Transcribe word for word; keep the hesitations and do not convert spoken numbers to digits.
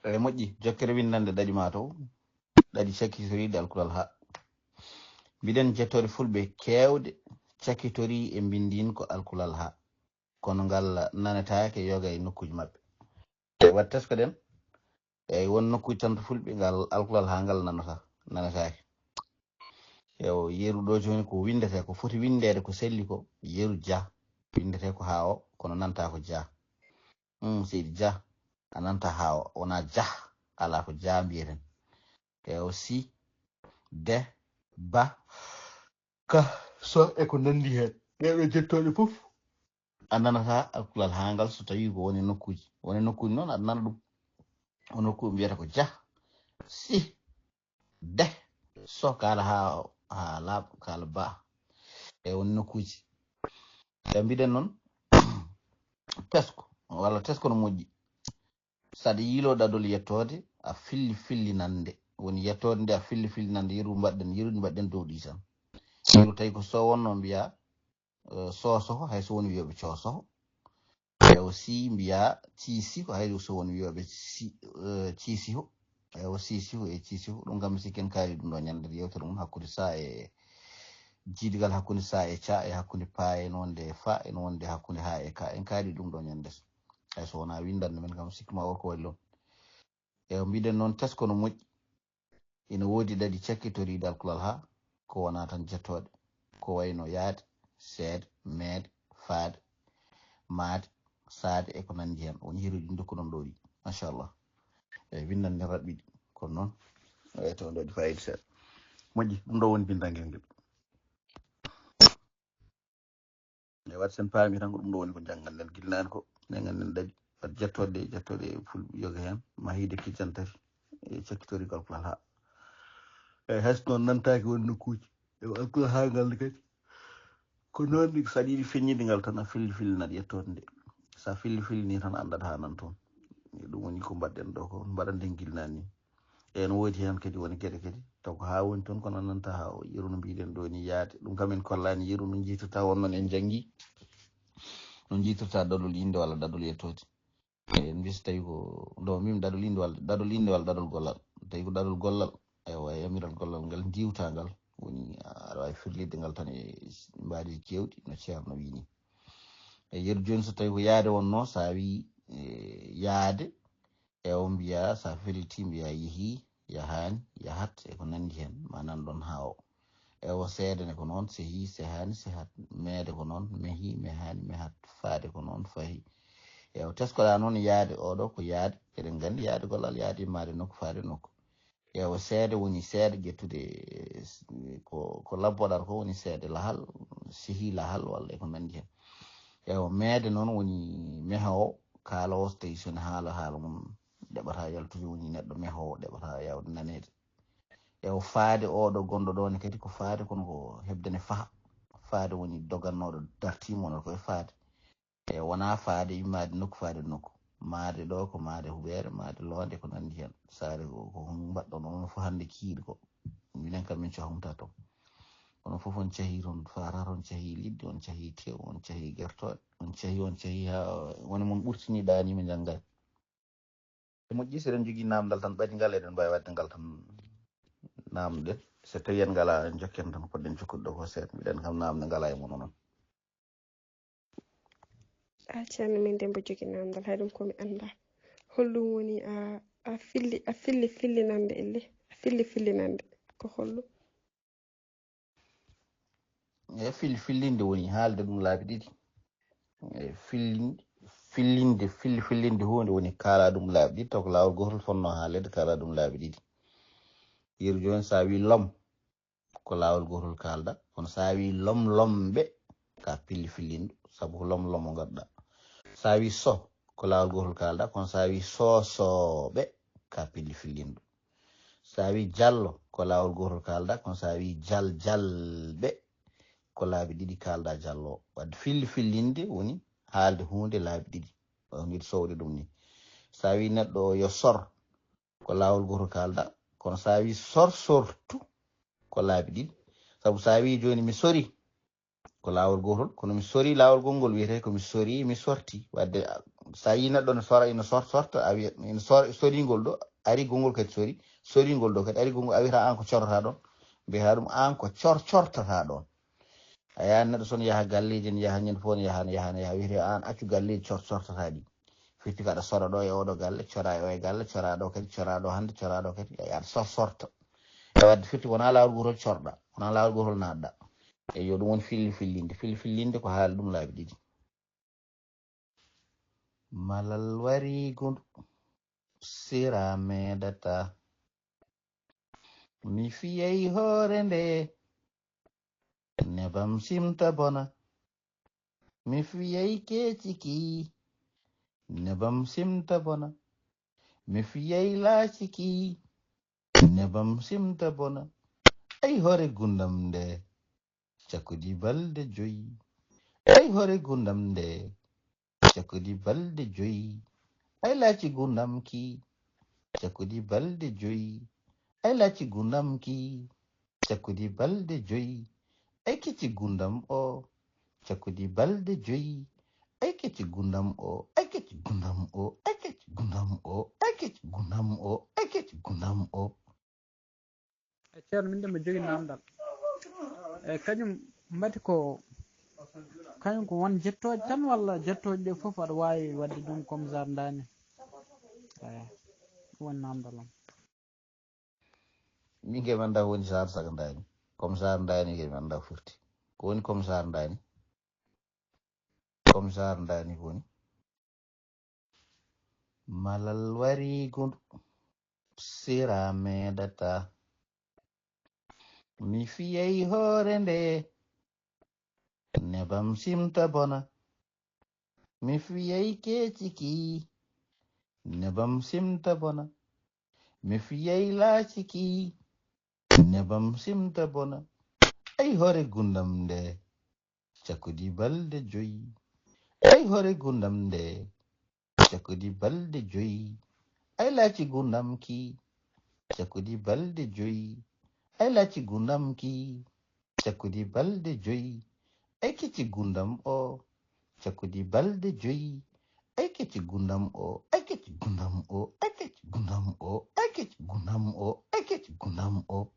E moƴƴi, jokkere winndannde ɗaɗi ma tow, ɗaɗi cakkitoriiɗe alkulal ha. Mbiɗen jettooɗe fulɓe keewɗe cakkitori e mbinndin ko alkulal ha. Kono ngal nanetaake yoga e nokkuuji maɓɓe. E wat teskoɗen, eyi won nokkuuji tan to fulɓe ngal alkulal ha ngal nanata, nanetaake. Ewo yeru ɗo jooni ko winndete ko foti winndeede ko selli ko yeru ja. Winndete ko ha o, kono nanta ko ja. Hmm, seydi ja, a nanta ha o, wona ja, ala ko ja mbiyeten. Ewo si, de, ba, ka, so e ko nanndi heen. Ɗeɗo jettooɗe fof a nanata alkulal ha ngal so tawi ko woni nokkuuji. Woni nokkuuji noon aɗa nana ɗum. O nokku mbiyata ko ja, si, de, so kaala ha, ha laaɓ, kaala ba. E woni nokkuuji. E mbiɗen noon, tesko, walla tesko no moƴƴi. Saɗa yiilo ɗaɗol yettoode, a filli fillinande. Woni yettoode nde a filli fillinande, yeru mbaɗɗen, yeru mbaɗɗen dow ɗi tan. Yeru tawi ko so wonno mbiya, eh, so soho, hay so woni wiyoɓe co soho. E o si mbiya ci si ko hay so woni wiyoɓe ci, eh, ci siho. E o si siho e ci siho. Ɗum kam mi sikki en kaali ɗum ɗo ñande yewtere mum hakkunde sa e jiidigal hakkunde sa e ca e hakkunde pa e no wonde e fa e no wonde hakkunde ha e ka. En kaali ɗum ɗo ñande so. Hay so wona windande men kam sikki ma worko wallon. E o mbiɗen noon tesko no moƴƴi. Ina woodi ɗaɗi cakkitoriiɗe alkulal ha ko wona tan jettooɗe. Ko wayno yaade, seede, meede, faade, maade, saade e ko nanndi heen. Woni hiruuji ɗi ndokkuɗon ɗo ɗi. Machallah. Eyi, winndande raɓɓiɗi. Kono noon, eyi, taw ɗo ɗi fayida seeɗa. Moƴƴi, ɗum ɗo woni binndangel ngel. E wat sen paami tan ko ɗum ɗo woni ko janngal nden gilnaani ko. Nden ngannden ɗaɗi. Wat jettooɗe, jettooɗe fulɓe yoga heen. Mahiide kijjantati. E cakkitori ko alkulal ha. E hay so noon nantaaki won nokkuuji. E alkulal ha ngal ne kadi. Ko noon ni, so aɗa yiɗi feññinde ngal tan, a filli filli naɗa yettoode nde. So a filli filli ni tan, anndat ha nan toon. E ɗum woni ko mbaɗɗen ɗo ko, mbaɗanɗen gilnaani ni. E no woodi heen kadi woni geɗe kadi. Taw ko ha woni toon, kono a nanta ha o yeru no mbiɗen ɗo ni yaade. Ɗum kam en kollaani yeru no jiitirta won noon en janngi. No jiitirta ɗaɗol innde walla ɗaɗol yettoode. E, en mbiyata tawi ko, ɗo mbimi ɗaɗol innde walla, ɗaɗol innde walla ɗaɗol gollal. Tawi ko ɗaɗol gollal, eywa, e yamiral gollal ngal ndiwta ngal. Woni, a, aɗa waawi firlitde ngal tan e mbaadi keewɗi, no Ceerno wiyi ni. E yeru jooni so tawi ko yaade wonno, so a wiyi, e, yaade, e o mbiya, so a firliti mbiya yehi, yahaani, yahat, e ko nanndi heen, ma nan ɗon haa o. E o seede ne ko noon, sehi, sehaani, sehat, meede ko noon, mehi, mehaani, mehat, faade ko noon, fahi. E o teskoɗa noon yaade oɗo ko yaade, eɗen nganndi yaade gollal, yaade immaade nokku, faade nokku. E o seede woni seede ƴettude, eh, ko, ko labboɗar ko woni seede lahal, sehi lahal walla e ko nanndi heen. E o meede noon woni meho o, kaala o so tawi so ne haala, haala mum ɗeɓata yaltude, woni neɗɗo meho o ɗeɓata yaawde naneede. E o faade oɗo gonɗo ɗoon kadi ko faade, kono ko heɓde ne faha. Faade woni dogannooɗo dartiima, wonata ko e faade. E wonaa faade immaade nokku, faade nokku. Maade ɗo ko maade huɓeere, maade loonde, ko nanndi heen. Saare ko, ko hon mbaɗɗon onon fof hannde kiiɗi ko. Minen kam min cohumta toon. Onon fof on cahii toon faataata, on cahii liɗɗi, on cahii tew, on cahii gertooɗe, on cahii, on cahii haa woni mon ɓurtini ɗaaniima njanngaani. E moƴƴi, so eɗen njogii naamndal tan ɓadingal, eɗen mbaawi waɗde ngal tan naamnde. So tawii en ngalaa, en jokken tan ko poɗɗen jokkude ɗo ko seeɗa. Mbiɗen kam naamnde ngalaa e mon onon. A ceerno min de mbo jogi naamndal, hay ɗum ko mi anndaa. Holɗum woni a, a filli, a filli fillinande elle? A filli fillinande ko holɗum? E fil-, fillinde woni haalde ɗum laabi ɗiɗi. E fillin-, fillinde, fil-, fillinde huunde woni kaala ɗum laabi ɗiɗi, taw ko laawol gootol fotnoo haalede, kaala ɗum laabi ɗiɗi. Yeru jooni so a wii lom, ko laawol gootol kaalda, kono so a wii lom lomɓe, ka filli fillindu, sabu ko lom lomo ngadda. So a wii so, ko laawol gootol kaalda, kono so a wii so sooɓe, ka filli fillindu. So a wii jallo, ko laawol gootol kaalda, kono so a wii jal jalɓe, ko laabi ɗiɗi kaalda jallo. Wadde filli fillinde woni haalde huunde laabi ɗiɗi. Wawde sowde ɗum ni. So a wii neɗɗo o yo sor, ko laawol gootol kaalda, kono so a wii sor sortu, ko laabi ɗiɗi. Sabu so a wii jooni mi sori, ko laawol gootol, kono mi sori laawol gongol wiyetee ko mi sori, mi sorti. Wadde a, So a yii neɗɗo no sora, ina sor-, sorta, a wiya, ina sor-, soringol ɗo, ari gongol kadi sori, soringol ɗo kadi ari gongol, a wiyata aan ko corata ɗon, mbiyata ɗum aan ko cor-, cortata ɗon. A yaha neɗɗo so ne yaha galleeji, ne yaha ñande fof, ne yaha, ne yaha, ne yaha, wiyete aan accu galleeji cor-, cortata ɗi. Firti ko aɗa sora ɗo e oɗo galle, cora e oye galle, cora ɗo kadi, cora ɗo hannde, cora ɗo kadi, a yaha sor-, sorta. E wadde firti wonaa laawol gootol corɗa, wonaa laawol gootol naatɗa. Eyyo, ɗum woni filli fillinde. Filli fillinde ko haali ɗum laabi ɗiɗi. Malal wari gundu, sira meɗata. Mi fiyay hoore nde, nebam simta bona. Mi fiyay keeci ki, nebam simta bona. Mi fiyay laaci ki, nebam simta bona. Ay hoore gundam nde, cakkudi balde joyi. Ay hoore gundam nde, cakkudi balde joyi. Ay laaci gundam ki, cakkudi balde joyi. Ay laaci gundam ki, cakkudi balde joyi. Ay kecci gundam o, cakkudi balde joyi. Ay kecci gundam o, ay kecci gundam o, ay kecci gundam o, ay kecci gundam o, ay kecci gundam o. E ceerno, min de mi jogi namdal. E kañum mbati ko, kañum ko won jettooje tan, walla jettooje ɗe fof aɗa waawi waɗde ɗum comme genre ndaani? Eyi, ɗum woni namdal am. Min kay mi anndaa ko woni genre saka ndaani. Comme genre ndaani kay mi anndaa ko firti. Ko woni comme genre ndaani? Comme genre ndaani ko woni? Malal wari gundu, sira meɗata. Mi fiyay hoore nde, nebam simta bona. Mi fiyay keeci ki, nebam simta bona. Mi fiyay laaci ki, nebam simta bona. Ay hoore gundam nde, cakkudi balde joyi. Ay hoore gundam nde, cakkudi balde joyi. Ay laaci gundam ki, cakkudi balde joyi. Ay laaci gundam ki, cakkudi balde joyi. Ay kecci gundam o, cakkudi balde joyi. Ay kecci gundam o, ay kecci gundam o, ay kecci gundam o, ay kecci gundam o, ay kecci gundam o.